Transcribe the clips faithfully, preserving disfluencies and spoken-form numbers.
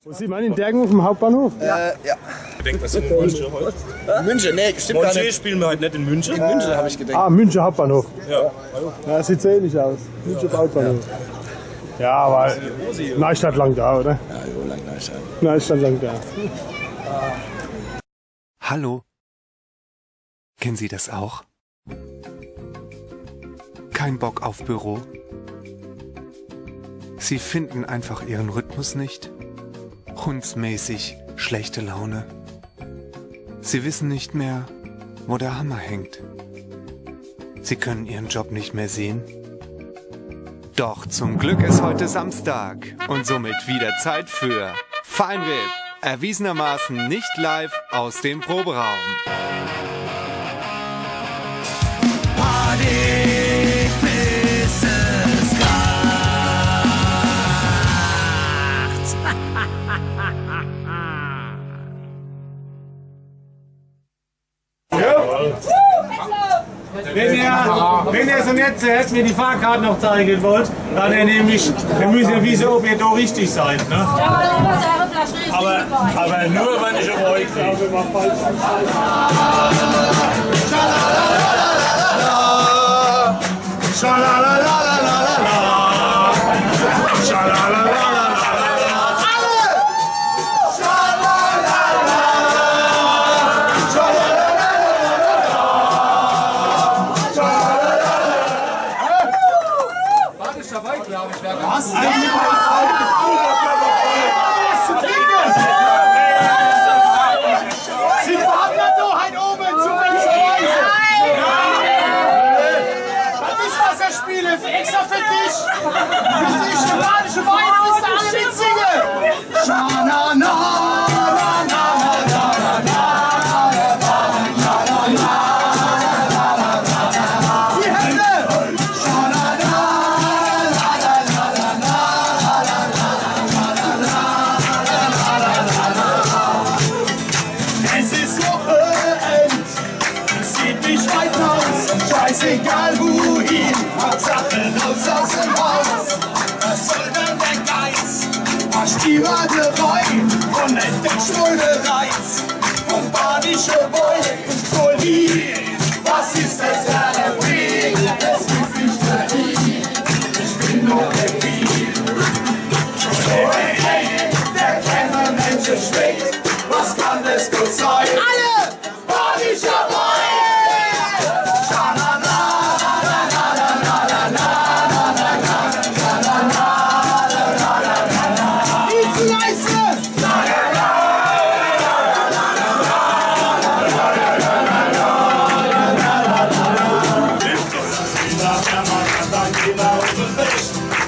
Wo sin mer, in Dergen uffm Hauptbahnhof? Äh, ja. Ich denk, wir sind in München heute. München? Nee, stimmt gar nicht. Spielen wir heute nicht in München? In München, habe ich gedacht. Ah, München Hauptbahnhof. Ja. Ja, sieht so ähnlich aus. München Hauptbahnhof. Ja, aber Neustadt langt da, oder? Ja, jo, langt Neustadt. Neustadt langt da. Hallo. Kennen Sie das auch? Kein Bock auf Büro? Sie finden einfach Ihren Rhythmus nicht? Hundsmäßig schlechte Laune? Sie wissen nicht mehr, wo der Hammer hängt? Sie können Ihren Job nicht mehr sehen? Doch zum Glück ist heute Samstag und somit wieder Zeit für Fine R I P, erwiesenermaßen nicht live aus dem Proberaum. Wenn ihr, wenn ihr so nett seid, mir die Fahrkarte noch zeigen wollt, dann nehme ich, dann müsst ihr wissen, ob ihr da richtig seid, ne? Aber, aber nur, wenn ich um euch kriege. Was? Was zu trinken? Sie fahren ja doch halt oben zu Menschenweise. Das ist was, das Spiel ist extra für dich. Für dich, spanische Weine, müssen alle mitsingen. Es ist Wochenend, sieht nicht weit aus. Scheißegal wohin, Hauptsache raus aus dem Haus. Was soll dann der Geiz? Pass die Wade rein und entdeckst wohl den Reiz. Bombadische Wolken, Folie, was ist das Halloween? Das ist nicht Berlin. Ich bin nur Berlin. Hey, hey, hey, der Kämmermensch schmeckt. Was kann das gut sein? Alle!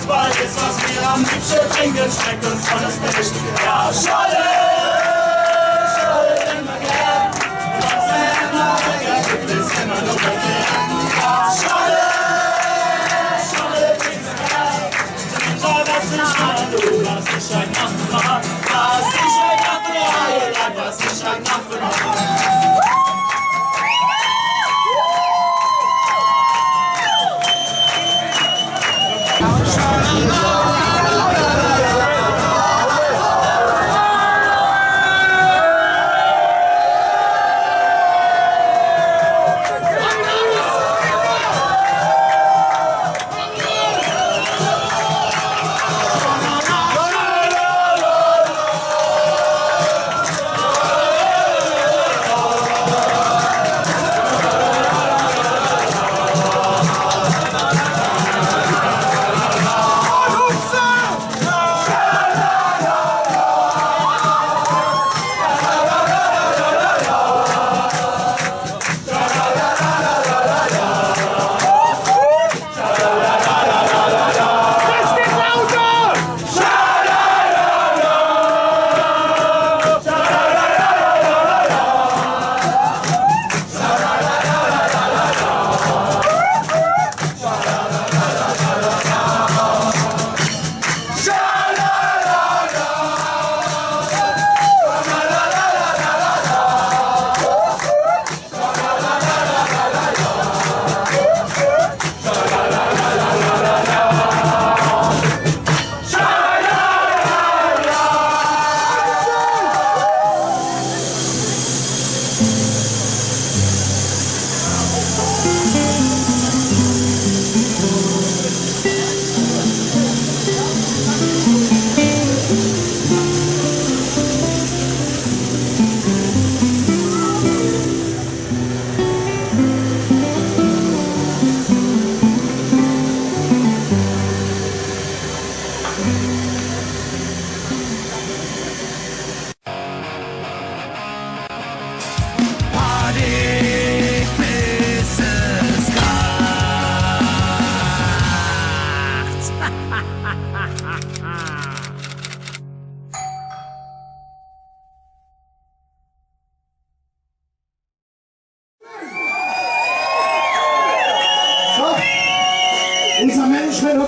Weil das, was wir am liebsten trinken, schmeckt uns alles nicht. Ja, Schorle!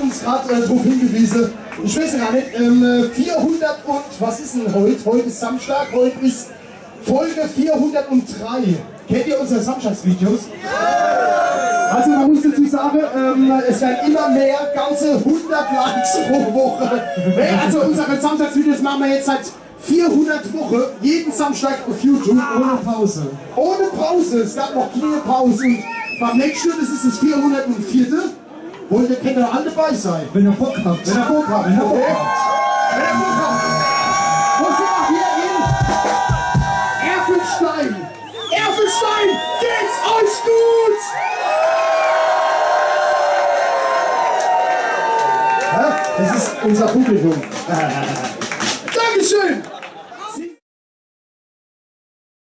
uns grad äh, darauf hingewiesen. Ich weiß gar nicht, ähm, äh, vierhundert und, was ist denn heute? Heute ist Samstag, heute ist Folge vierhundertdrei. Kennt ihr unsere Samstagsvideos? Also man muss dazu sagen, ähm, es werden immer mehr, ganze hundert Likes pro Woche. Nee, also unsere Samstagsvideos machen wir jetzt seit vierhundert Wochen, jeden Samstag auf YouTube. Ohne Pause. Ohne Pause, es gab noch keine Pause. Und beim nächsten, das ist das vierhundertvierte, wollt ihr, könnt ihr alle dabei sein. Wenn ihr Bock habt. Wenn ihr Bock habt. Wenn ihr Bock habt. Wenn ihr Bock habt. Wo sind wir hier in Erfelstein? Erfelstein, geht's euch gut? Ja, das ist unser Publikum. Dankeschön.